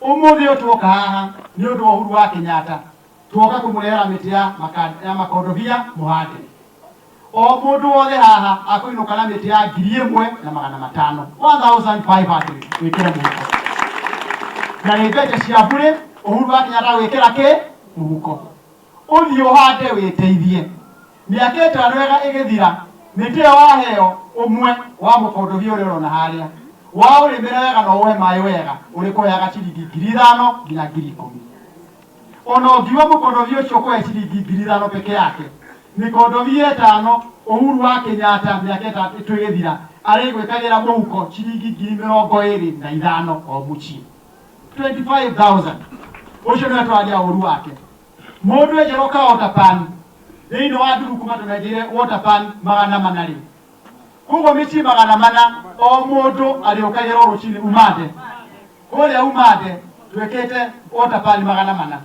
Ũmũthĩ ũyũ tuoka haha nĩ ũndũ wa Uhuru wa Kenyatta, tuoka kũmũrehera mĩtĩ ya ya makondobia mũhande. O mũndũ wothe haha akũinũka na mĩtĩ ya 1500, 1500 wĩkĩre mũhuko. Na nĩ mbeca cia burĩ, Uhuru wa Kenyatta gwĩkĩra kĩ mũhuko. Ũthiĩ ũhande wĩteithie. Mĩaka ĩtano ĩgĩthira, mĩtĩ ĩyo waheo ũmwe wa mũkondobia ũrĩa ũrona harĩa, waũrĩmĩra wega na ũũhe maĩ wega, ũrĩkũheaga ciringi 5000 nginya 10,000. Ona ũngiuga mũkondobia ũcio ũkũhe ciringi 5000 peke yake, mĩkondobia ĩtano Uhuru wa Kenyatta mĩaka ĩtatũ ĩgĩthira, arĩgwĩkagĩra mũhuko ciringi 25,000 o mũciĩ. 25,000. Ũcio nĩwe tũraria ũru wake. Mũndũ enjerwo ka water pan thĩinĩ wa nduru kuma tũmenjeire water pan 400 rĩ. Koguo mĩciĩ 400 o mũndũ arĩũkagĩrwo rũcinĩ umande. Kũrĩa umande twĩkĩte water pan 400.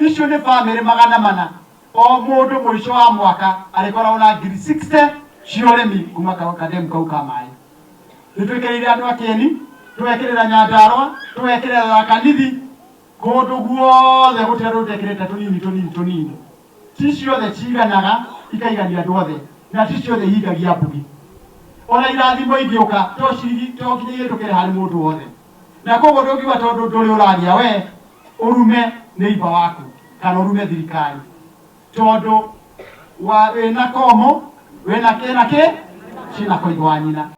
Icio nĩ bamĩrĩ 400 o mũndũ mũico wa mwaka arĩkoragwo na 60,000 cia ũrĩmi kuma kademu kau ka maĩ. Nĩ twĩkĩrĩire andũ a Kĩeni, tũgekĩrĩra Nyandarũa, tũgekĩrĩra Tharaka Nithi, kũndũ guothe gũtirĩ andũ tũtekĩrĩte tũnini tũnini tũnini. Ti ciothe ciganaga ikaigania andũ othe, na ti ciothe ihingagia mbugi. Ona irathimo ingĩũka to to nginya ihĩtũkĩre harĩ mũndũ wothe. Na koguo ndũngiuga tondũ ndũrĩ ũragĩa we ũrume neighbor waku kana ũrume thirikari, tondũ wa wĩna komo wĩna kĩ na kĩ cina koigo wa nyina.